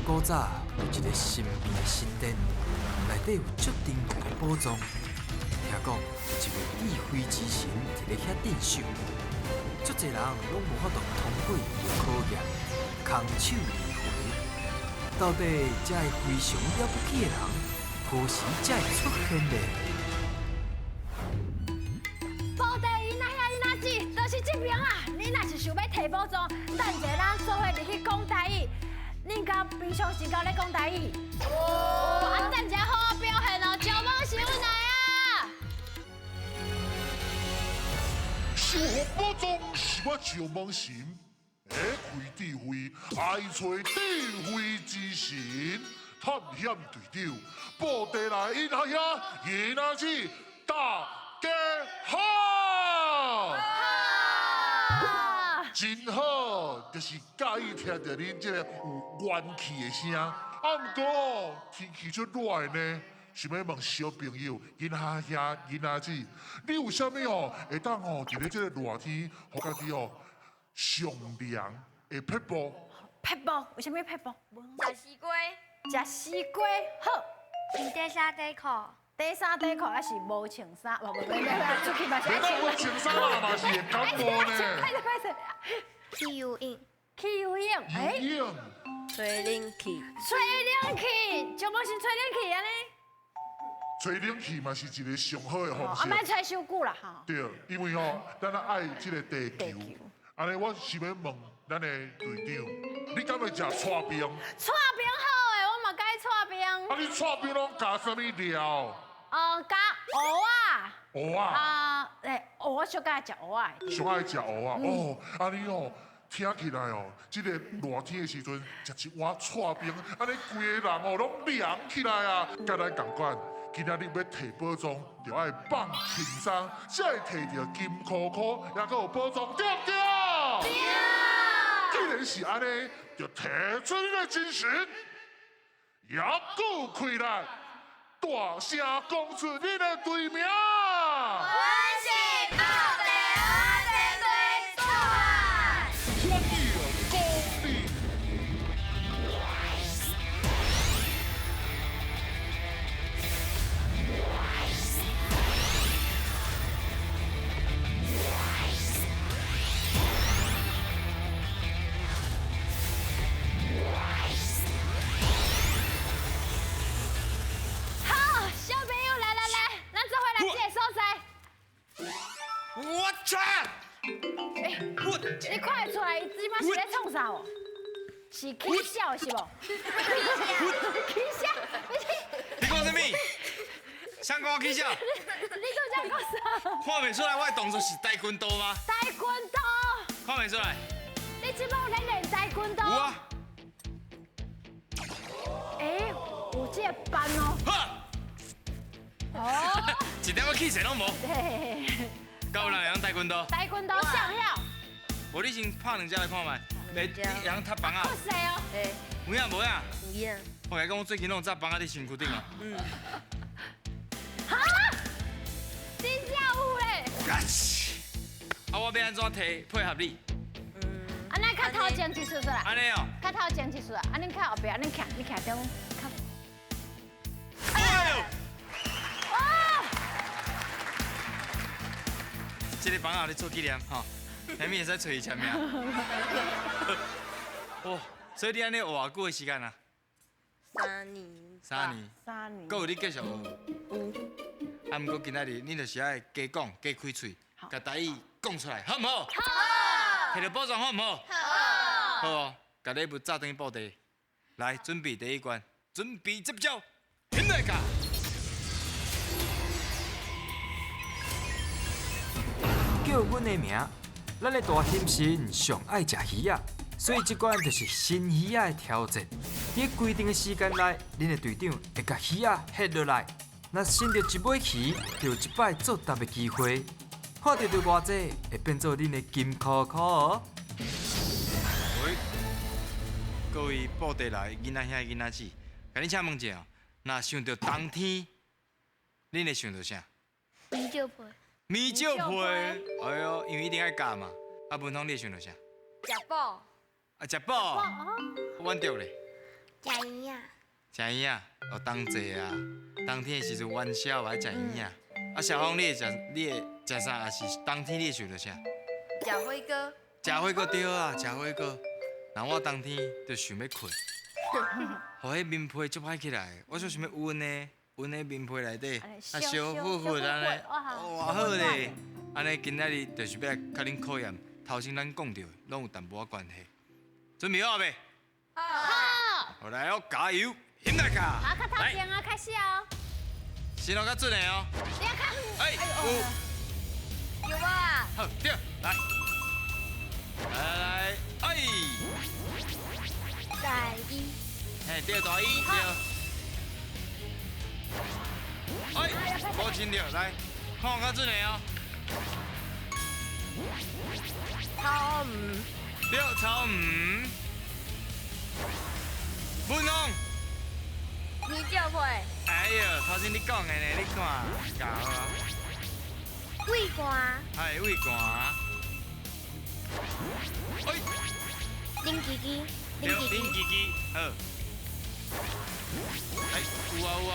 古早有一个神秘的神殿，内底有足珍贵的宝藏。听讲有一位智慧之神伫咧遐镇守，足济人拢无法度通过伊的考验，空手而回。到底这个非常了不起的人，何时才会出现呢？宝地囡仔兄囡仔姊，就是这边啊！你若是想欲提宝藏，等一下咱做伙入去讲台语。恁敢平常时敢咧讲台语？哦，啊，等一下好好表现哦，招梦神来啊！收获宝藏是我招梦神，会开智慧，爱揣智慧之神，探险队长，布袋来囡仔兄，囡仔姊，大家好。真好，就是佮意听著恁这个有元气的声。啊，毋过天气足热的呢，想欲问小朋友、囡仔兄、囡仔姊，你有啥物哦会当哦伫咧这个热天，予家己哦上凉的撇步？撇步？有啥物撇步？食西瓜。食西瓜好。穿短衫短裤。短衫短裤还是无穿衫？无无无无，出去嘛是爱穿。无穿衫啦，嘛是会感冒呢。歹势歹势。去游泳。去游泳。游泳。吹冷气。吹冷气，就无先吹冷气按呢。吹冷气嘛是一个上好的方式。啊，莫吹伤久啦吼。对，因为吼，咱爱这个地球。按呢，我想欲问咱的队长，你敢会食剉冰？剉冰好的，我嘛佮意剉冰。啊，你剉冰拢加啥物料？哦，加芋仔。芋仔。啊，欸，芋仔上佮意食芋仔。上爱食芋仔哦，按呢哦，听起来哦，这个热天的时阵，食一碗剉冰，按呢规个人哦拢凉起来啊！佮咱仝款，今仔日欲提宝藏，就爱放轻松，才会提著金箍箍，犹阁有宝藏，对毋对？对。既然是按呢，就提出你的精神，犹阁有气力，大声讲出你的队名。阮是布袋蚵仔战队出发。欢迎光临。好，小朋友来来来，咱做伙来这个所在。我操！欸，你看得出来，伊这摆是咧创啥无？是起痟是无？起痟！你讲啥物？啥讲我起痟？你拄才讲啥？看袂出来我的动作是跆拳道吗？跆拳道。看袂出来。你这摆有咧练跆拳道？有啊。欸，有这个班哦。哦。一点仔气势拢无。敢有人会晓跆拳道？跆拳道谁晓？无你先拍两下来看觅，袂你会晓踢枋仔？够势哦。有影无影？有影。我共你讲，我最近拢有扎枋仔伫身躯顶啊。嗯。哈？真正有咧。啊，我欲按怎提配合你？嗯。啊，咱较头前一束出来。按呢哦。较头前一束啊，啊，恁较后壁，恁徛，你徛中。哎呦！哇！这个枋仔你做纪念吼，下面会使揣伊签名。哇，所以你按呢学偌久的时间啊？三年。三年。三年。阁有咧继续学？有。啊，毋过今仔日你就是爱加讲、加开喙，共台语讲出来，好毋好？好。提著宝藏好毋好？好。好哦，共礼物炸转去布袋。来，准备第一关，准备接招，现在卡。叫阮的名，咱的大猩猩上爱食鱼仔，所以这关就是新鱼仔的挑战。伫规定的时间内，恁的队长会共鱼仔翕落来，若剩著一尾鱼，就有一摆作答的机会。看著著偌济，会变做恁的金箍箍哦。喂，各位布袋来囡仔兄囡仔姊，共恁请问一下哦，若想著冬天，恁会想著啥？米酒皮。米酒皮，哎哟，因为一定爱加嘛。啊，文芳，你会想著啥？食饱。啊，食饱。阮著咧。食圆仔。食圆仔，哦，冬节啊，冬天的时阵元宵爱食圆仔。啊，小峰，你会食？你会食啥？抑是冬天你会想著啥？食火锅。食火锅对啊，食火锅。然后我冬天就想欲睏，予彼棉被足歹起来，我就想欲温的，温的棉被内底，啊烧火火按呢，哇好咧！按呢今仔日就是欲来共恁考验，头先咱讲著的拢有淡薄仔关系。准备好未？好。好来哦，加油，起来卡！好，较头前啊，开始哦。先落较准的哦。你较哎，有。有啊。好，对，来，来来，哎。大衣。嘿，对，大衣，对。哎，无穿著，来，看较准的哦。草鱼。对，草鱼。文龙。你照会。哎呦，头先你讲的呢，你看，搞啊。畏寒。系畏寒。哎。冷吱吱，冷吱吱，好。哎，有啊有啊，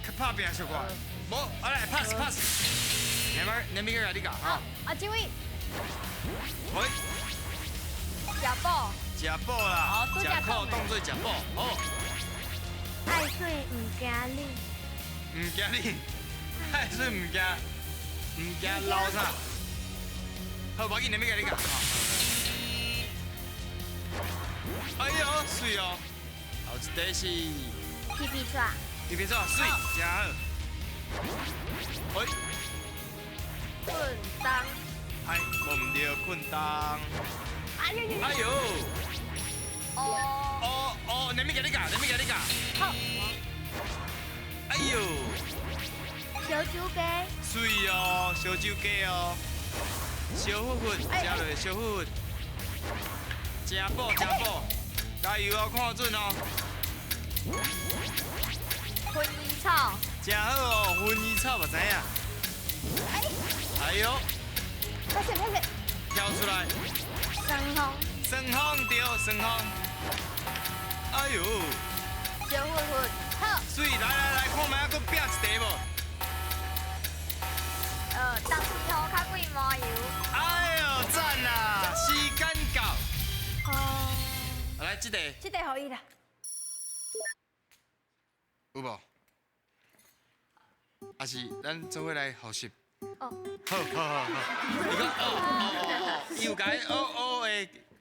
较拍拚小可，无，啊来 pass pass。你咪你咪共你教哈。啊，这位。喂。食补。食补啦，食苦当做食补，好。爱水毋惊冷。毋惊冷，爱水毋惊，毋惊流啥？好，无要紧，你咪共你教。哎呦，水哦！后一题是皮皮剉，皮皮剉，水，真好。哎，困冬，哎，无毋对，困冬。哎呦哎呦！哦哦哦，你咪共你教，你咪共你教。好。哎呦！烧酒鸡。水哦，烧酒鸡哦，烧粉粉，食落烧粉粉。食补食补，加油哦，看准哦。薰衣草。真好哦，薰衣草嘛知影。哎呦！开始开始。跳出来。双风。双风对，双风。哎呦！烧粉粉。好。水，来来来，看觅阁拼一题无？冬天雨较贵麻油。哎呦，赞啦！时间到。哦。来，这题。这题予伊啦。有无？还是咱做伙来复习？哦。好好好好。你讲哦哦哦哦，伊有共哦哦的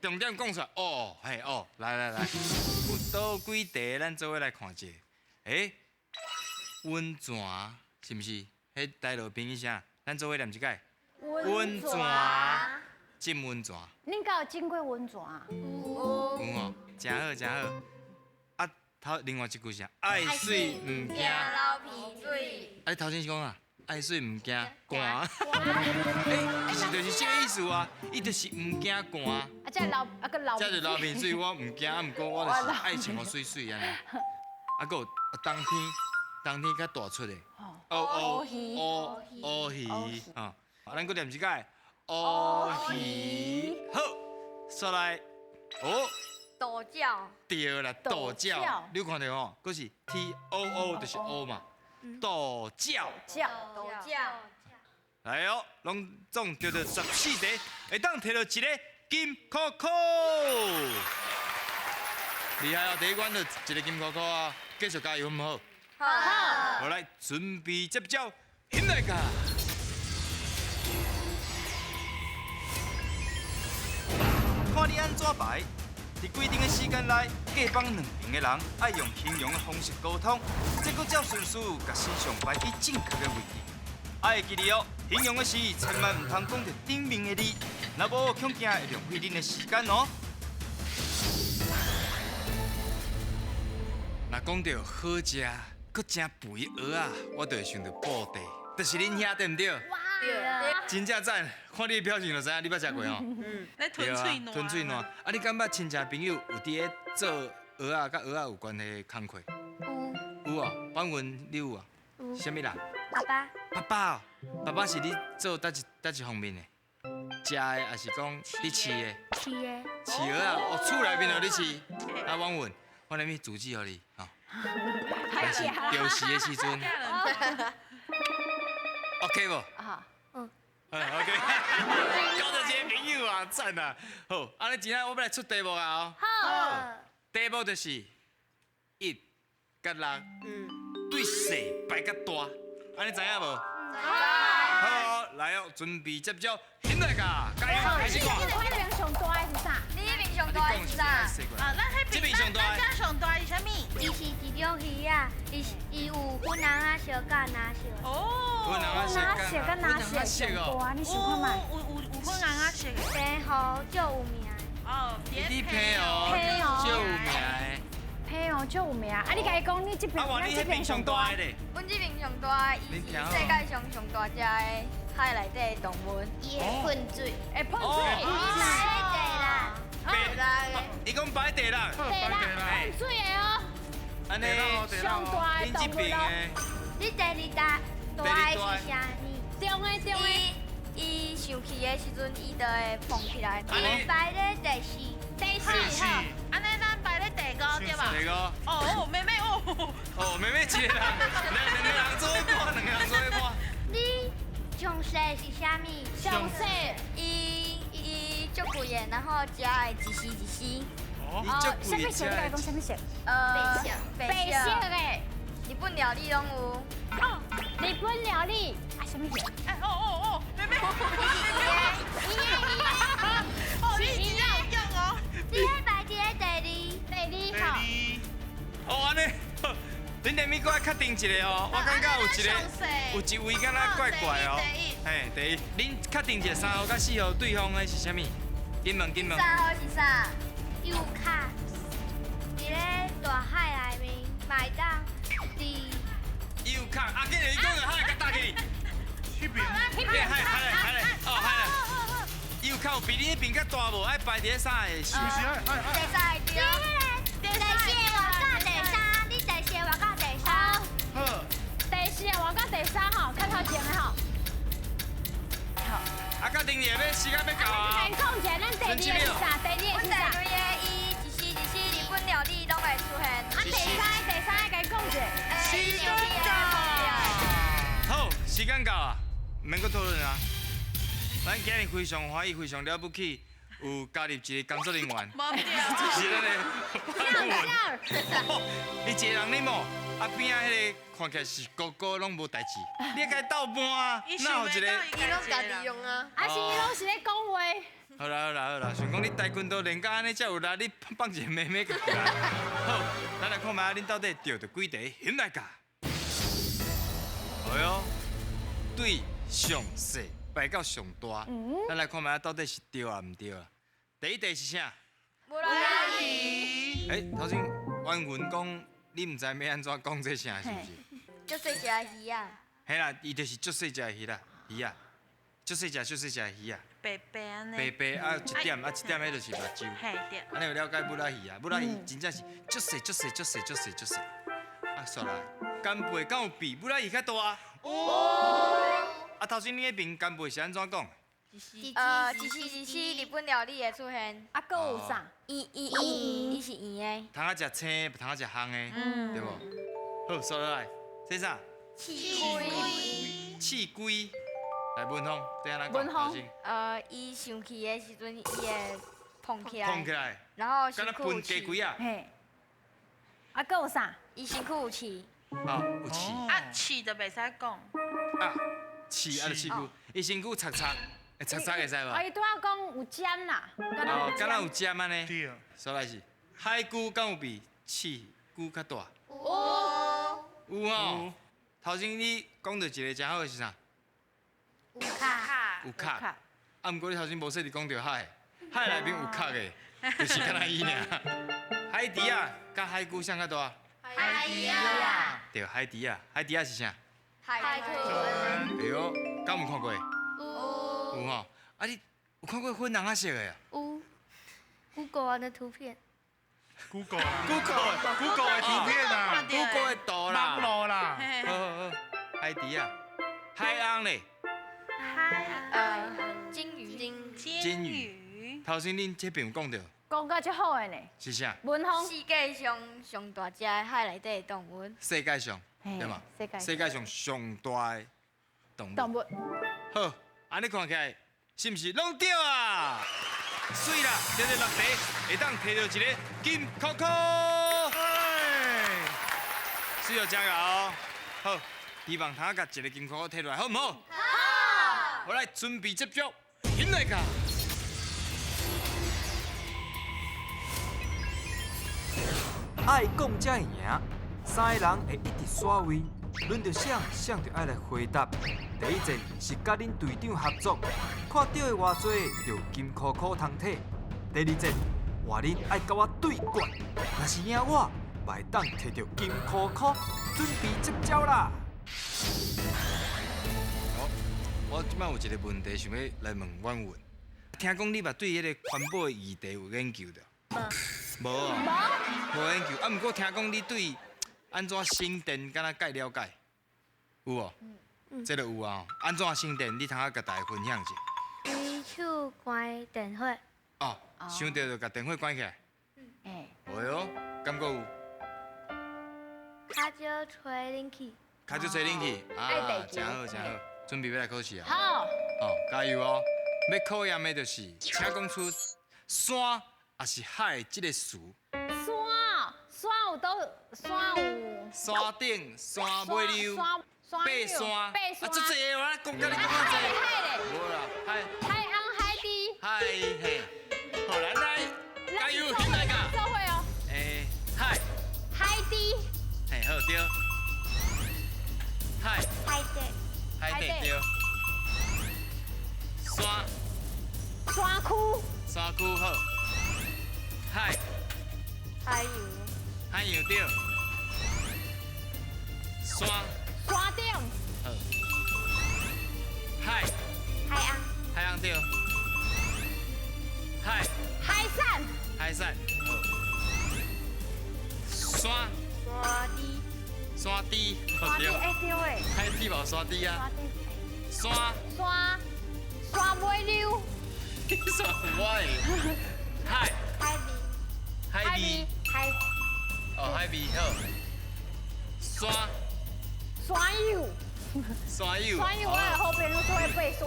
重点讲出来。哦，嘿哦，来来来，有佗几题，咱做伙来看一下。欸，温泉是毋是？彼台路边啥？咱做伙念一摆。温泉。浸温泉。恁敢有浸过温泉？有。有吼，真好真好。啊，头另外一句是爱水毋惊流鼻水。啊，你头先是讲啊，爱水毋惊寒。欸，其实就是这个意思啊，伊就是毋惊寒。啊，这流啊阁流。这就流鼻水，我毋惊，啊，毋过我就是爱穿予媠媠按呢。啊，阁有冬天，冬天较大出的。哦哦乌鱼啊，咱阁念一摆。乌鱼，好，煞来，哦，道教，对啦，道教，你有看著吼，阁是 T O O 就是乌嘛，道教，道教，来哦，拢总对著14题，会当提著一个金箍箍，厉害哦，第一关就一个金箍箍啊，继续加油好毋好？好，好来，准备接招，起来噶！看你按怎排，伫规定的时间内，隔房两边的人爱用形容的方式沟通，这阁照顺序共时尚排去正确的位置。爱会记得哦，形容的时千万毋通讲著顶面的字，若无恐惊会浪费恁的时间哦。若讲著好食，阁真肥的蚵仔，我就会想著布袋，就是恁遐对毋对？对，真正赞！看你的表情就知影你捌食过吼。嗯，咧吞喙澜。吞喙澜。啊，你敢捌亲戚朋友有伫咧做蚵仔，佮蚵仔有关系的工课？有。有啊，访问你有啊？有。啥物人？爸爸。爸爸哦，爸爸是咧做佗一佗一方面的？食的，抑是讲咧饲的？饲的。饲蚵仔，哦，厝内面就咧饲。啊，访问，我来物主旨予你，吼。但是钓时的时阵，OK 无？好，嗯。 OK。交到一个朋友啊，赞啊！好，按呢今仔我欲来出题目啊！好。题目就是一佮六，对细排較大，按呢知影無？好，來哦，準備接招，起來㗎，加油，開始講。你彼邊上大的是啥？你彼邊上大的是啥？啊，咱彼邊，咱遮上大是啥物？伊是一種魚仔，伊有粉紅仔色佮藍色。哦。粉紅仔色佮藍色哦。你想看覓？有粉紅仔色。澎湖足有名。哦，你澎湖足有名的。澎湖足有名，啊！你共伊講，你這邊，啊，你彼邊上大的咧？阮這邊上大的，伊是世界上上大隻的海內底的動物。伊會噴水，會噴水。伊排咧地啦，伊講排地啦，地啦，噴水的哦。按呢，上大的動物咯。你第二大大的是啥物？中的中的。伊生氣的時陣，伊就會膨起來。伊排咧第四，第四號。按呢，咱排咧第五對吧？第五。哦，妹妹哦。哦，妹妹一個人，兩個人做伙搬，兩個人做伙搬。你上細是啥物？上細，伊足貴的，然後食會一絲一絲。哦。啥物色？你共伊講啥物色？白色。白色的。日本料理攏有。哦，日本料理啊，啥物色？哎哦哦哦，妹妹。哦，你真正有用哦。你彼排佇咧第二，第二號。哦，按呢，恁下面閣愛確定一個哦，我感覺有一個，有一位敢若怪怪哦。嘿，第一，恁確定一下3號佮4號對方的是啥物？緊問緊問。3號是啥？有卡，佇咧大海內面嘛會當佇。有卡，啊，今日伊講著海較大去。彼邊。彼邊海海海咧，哦海咧。有卡有比你彼邊較大無？愛排佇咧啥個？是不是？愛愛。第三個對。第四個換到第三，你第四個換到第三。好。第四個換到第三吼，較頭前的吼。好。啊，確定要時間欲到啊。咱講一下，咱第二個是啥？第二個是啥？阮第二個伊一絲一絲日本料理攏會出現。啊，第三個，第三個共伊講一下。時間到。好，時間到啊，毋免閣討論啊。咱今日非常歡喜，非常了不起，有加入一個工作人員，就是咱的潘文。伊一個人咧無，啊邊仔彼個看起來是哥哥攏無代誌，你愛共伊鬥盤啊？哪有一個？伊攏家己用啊。啊是伊攏是咧講話。好啦好啦好啦，想講你跆拳道練到按呢才有力，你放一個妹妹過來。好，咱來看覓恁到底著著幾題，翕來㗎。哎喲，對上細排到上大，咱來看覓到底是對抑毋對啊？第一題是啥？無啦魚。欸，頭先婉雲講你毋知欲按怎講這啥是毋是？足細隻的魚仔。嘿啦，伊就是足細隻的魚啦，魚仔，足細隻足細隻的魚仔。白白按呢。白白啊，一點啊，一點，彼就是目睭。嘿對。按呢有了解武拉魚啊？武拉魚真正是足細足細足細足細足細。啊，煞來，干貝敢有比武拉魚較大？哦。啊，頭先你彼邊干貝是按怎講？一絲一絲日本料理會出現。啊，閣有啥？圓圓圓，伊是圓的。通仔食青，通仔食烘的，對無？好，煞落來，這啥？刺龜。刺龜，來文峰，這按怎講？文峰。伊生氣的時陣，伊會膨起來。膨起來。然後身軀敢若噴雞膎仔。嘿。啊，閣有啥？伊身軀有刺。啊，有刺。啊，刺就袂使講。啊，刺啊，就刺蛆，伊身軀擦擦，會擦擦會使無？啊，伊拄仔講有尖啦。哦，敢若有尖按呢？對。煞來是海龜敢有比刺蛆較大？有。有吼。頭先你講著一個誠好的是啥？有殼。有殼。啊，毋過你頭先無細膩講著海，海內面有殼的，就是敢若伊爾。海豬仔佮海龜啥較大？海豬仔。對，海豬仔，海豬仔是啥？海豚。哎喲，敢有看過？有。有吼，啊你有看過粉紅仔色的啊？有。Google 的圖片。 Google Google 的圖片啊，Google 的圖啦，網路啦。好好好，海豬仔，海翁咧？海金魚。金魚。頭先恁這邊有講著，講甲足好的呢。是啥？文峰。世界上上大隻的海內底的動物。世界上，對嘛？世界上上大的動物。動物。好，按呢看起來，是毋是攏對啊？水啦，這个六題會當提到一個金箍箍。水哦，真𠢕哦。好，希望通共一个金箍箍提落來，好毋好？好。我來準備接觸，起來噶。愛講才會贏，三个人會一直刷位，輪著誰，誰就愛來回答。第一戰是佮恁隊長合作，看著的偌濟就金箍箍通提。第二戰換恁愛佮我對決，若是贏我，嘛會當提著金箍箍，準備接招啦！好，我這擺有一個問題想欲來問婉雲，聽講你嘛對彼个環保的議題有研究著？無。無研究，啊，毋過聽講你對按怎省電敢若蓋了解，有無？這個有啊，按怎省電？你通仔共大家分享一下。隨手關電火。哦，想著就共電火關起來。欸。會哦，敢閣有？較少吹冷氣。較少吹冷氣，啊，真好真好，準備欲來考試啊。好。哦，加油哦！欲考驗的就是，請講出山抑是海這个詞。山，山有佗，山有。山頂、山尾溜、爬山，啊，足濟的，我講甲你講遮濟。無啦，海。海翁海底。海嘿，好，咱來，加油，起來噶。做伙哦。欸，海。海底。嘿，好對。海。海底。海底對。山。山區。山區好。海。海洋。海洋對。山。山頂。好。海。海翁。海翁對。海。海產。海產。好。山。山豬。山豬。山豬會對的。海豬嘛有山豬啊。山。山。山尾溜。山尾。海。海味。海味。海。哦，海味好。山。山友。山友。山友，我的好朋友做伙爬山。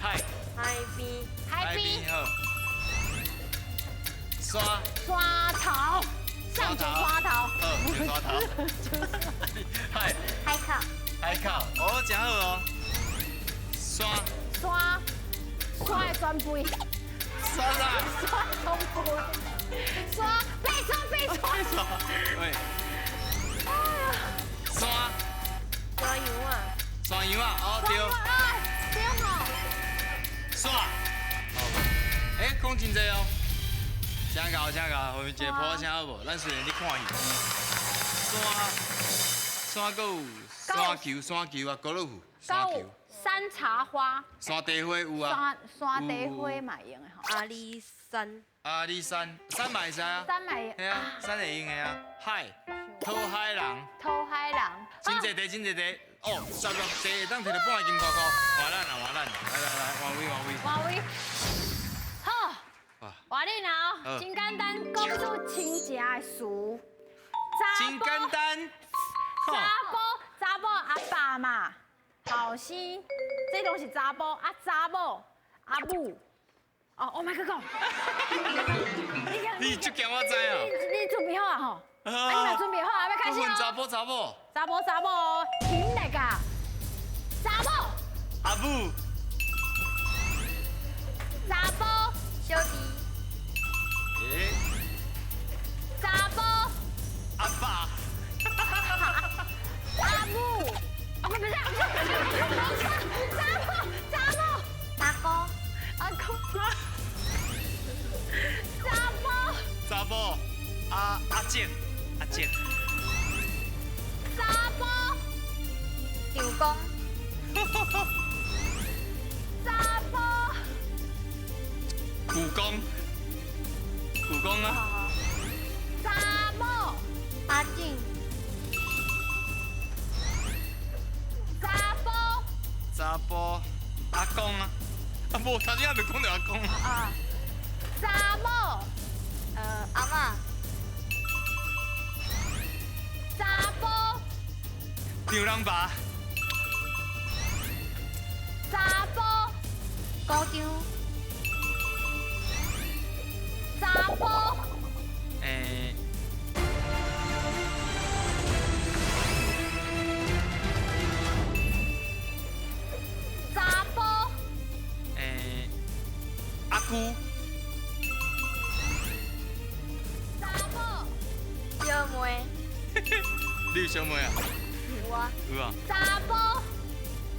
海。海邊。海邊。好。山。山頭。上山頭。好，上山頭。海。海口。海口，哦，真好哦。山。山。山的全肥。山啦。山全肥。山，爬山爬山。喂。哎呀。山。山羊啊。山羊啊，哦對。對吼。山。好。欸，講真濟哦。真𠢕真𠢕，後面一个破聲好無？咱雖然咧看戲。山。山閣有山球，山球啊，高爾夫。山球。山茶花。山茶花有啊。山茶花嘛會用的吼。阿里山。阿里山，山嘛會使啊。山嘛會。嘿啊，山會用的啊。海，討海人。討海人。真濟題，真濟題。哦，16題會當提著半个金箍箍，換咱啊，換咱，來來來，換位換位。換位。好。換恁啊，真簡單，講出親情的詞。真簡單。查埔，查某阿爸嘛，後生，這攏是查埔啊，查某阿母。哦，我莫閣講。你這驚我知哦。你準備好啊吼？啊，你嘛準備好啊？欲開始哦。查埔查某。查某查某，起來噶。查某。阿母。查埔。小弟。欸。查埔。阿爸。阿母。哦，不是不是，查某查某。阿公。阿公。查埔。查埔。阿阿叔，阿叔。查埔。丈公。查埔。舅公。舅公啊。查某。阿婶。查埔。查埔。阿公啊。啊，無，頭先還袂講著阿公啊。啊。查某。丈人爸。查埔。高中。查埔。查埔。阿姑。查埔。小妹。你有小妹啊？有啊。有啊。查埔。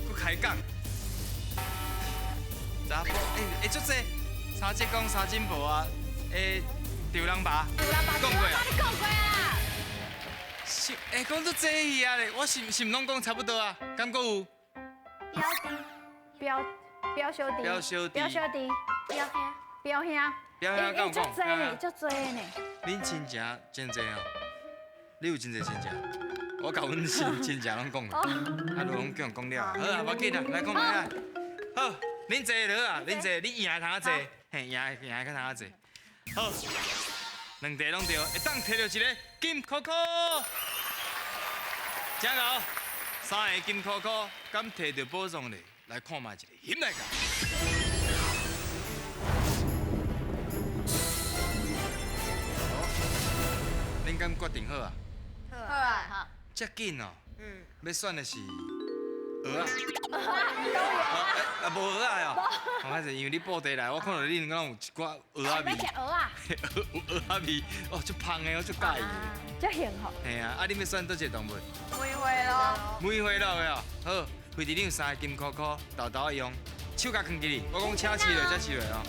阁开讲。查埔，足济，三节公、三金婆啊，丈人爸。丈人爸。讲过啊。你讲过啊。是，讲足济去啊咧，我是是毋拢讲差不多啊？敢阁有？表弟。表小弟。表小弟。表小弟。表兄。表兄。表兄讲讲。足济呢，足济呢。恁亲情真济哦。你有真济亲戚？我共阮亲亲戚拢讲过，啊，拢叫人讲了。好啊，无要紧啊，来讲觅啊。好，恁坐落啊，恁坐，你赢的通仔坐，嘿，赢的赢的较通仔坐。好，两题拢对，会当摕著一个金箍箍。真𠢕，三个金箍箍，敢摕著宝藏咧？来看觅一个，翕来个。恁敢决定好啊？好啊。好。遮紧哦。嗯。欲选的是蚵仔。啊，无蚵仔哦。歹势，因为你报地来，我看到恁敢有一寡蚵仔味。欲食蚵仔。有蚵仔味，哦，足芳的，我足佮意的。足幸福。嘿啊，啊，你欲选佗一个动物？梅花鹿。梅花鹿的哦，好，飞伫你有三个金箍箍，沓沓用，手共囥起哩，我讲车试落，才试落哦。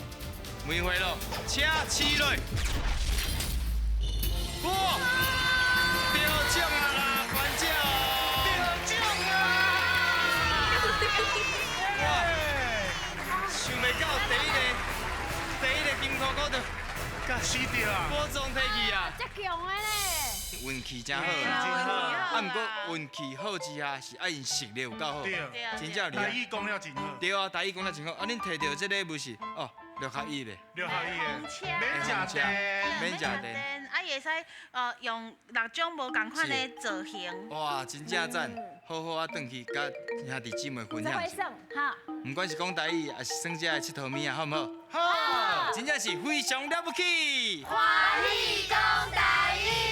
梅花鹿，车试落。哇！得奖啊啦，馆长！得奖啊！哇！想袂到第一个金箍箍就，死掉啊！宝藏提去啊！遮强的咧！运气真好啦，啊，毋过运气好之下是爱𪜶实力有够好，真正厉害。台语讲了真好。对啊，台语讲了真好。啊，恁提著这个不是哦，六合一的。六合一的，免食电，免食电。啊，会使用六种无仝款的造型。哇，真正赞！好好啊，转去佮兄弟姊妹分享一下。哈。毋管是讲台语，还是耍这个𨑨迌物仔，好毋好？好。真正是非常了不起。欢喜讲台语。